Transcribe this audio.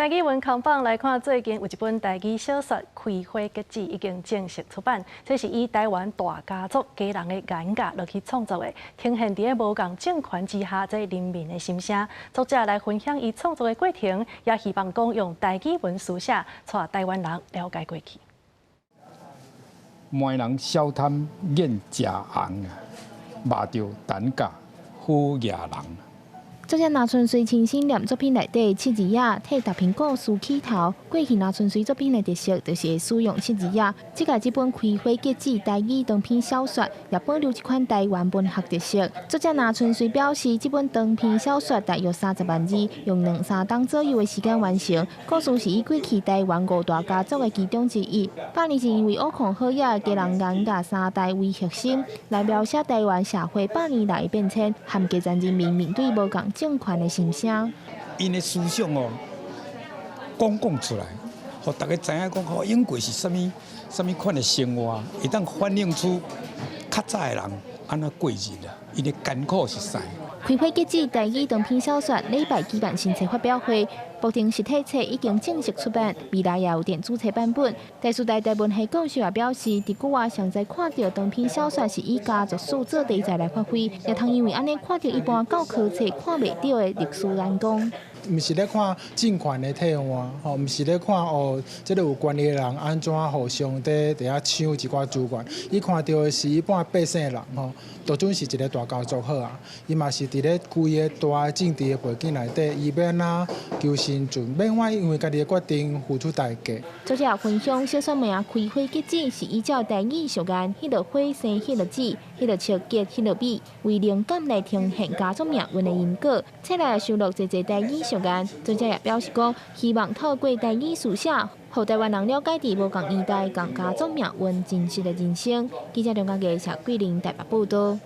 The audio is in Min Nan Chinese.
台語文看榜來看，最近有一本台語小說《開花結籽》已經正式出版。這是以台灣大家族家人的眼界落去創作的，呈現佇咧無仝政權之下這人民的心聲。作者來分享伊創作的過程，也希望講用台語文書寫，帶台灣人了解過去。糜人小貪眼食紅啊，肉著陳甲好額人。作者林春水親身念作品內底七字仔，替大蘋故事起頭。過去林春水作品的特色，就是會使用七字仔。這屆這本《開花結籽》台語長篇小說，也保留這款台灣文學特色。作者林春水表示，這本長篇小說大約30萬字，用兩三冬左右的時間完成。故事是以過去台灣五大家族的其中之一，百年前因為挖礦好額家人顏家三代為核心，來描寫台灣社會百年來的變遷，和基層人民面對無仝政權的心聲。𪜶的思想哦，講講出來，予大家知影講，吼，永過是啥物啥物款的生活，會當反映出較早的人按怎過日啊，𪜶的艱苦是啥。開花結籽台語長篇小說禮拜舉辦新冊發表會，目前實體冊已經正式出版，未來也有電子冊版本。台師大台文系教授也表示，佇國外上濟看著長篇小說是以家族史做題材來發揮，也通因為按呢看著一般教科冊看袂著的歷史眼光。毋是咧看政權的替換，吼，毋是咧看哦，這个有權力的人按怎互相佇佇遐搶一寡資源。伊看著的是一般百姓的人，吼，就準是一个大家族好啊。伊嘛是佇咧規个大的政治的背景內底，伊欲按怎求生存，欲按怎因為家己的決定付出代價。作者分享小說名《開花結籽》是依照台語俗諺，彼落花生彼落籽，彼落笑結彼落米，為靈感來呈現家族命運的因果。冊內收錄濟濟台語俗諺，作者也表示講，希望透過台語書寫，予台灣人了解佇無仝年代仝家族命運真實的人生。記者梁家傑、謝桂玲台北報道。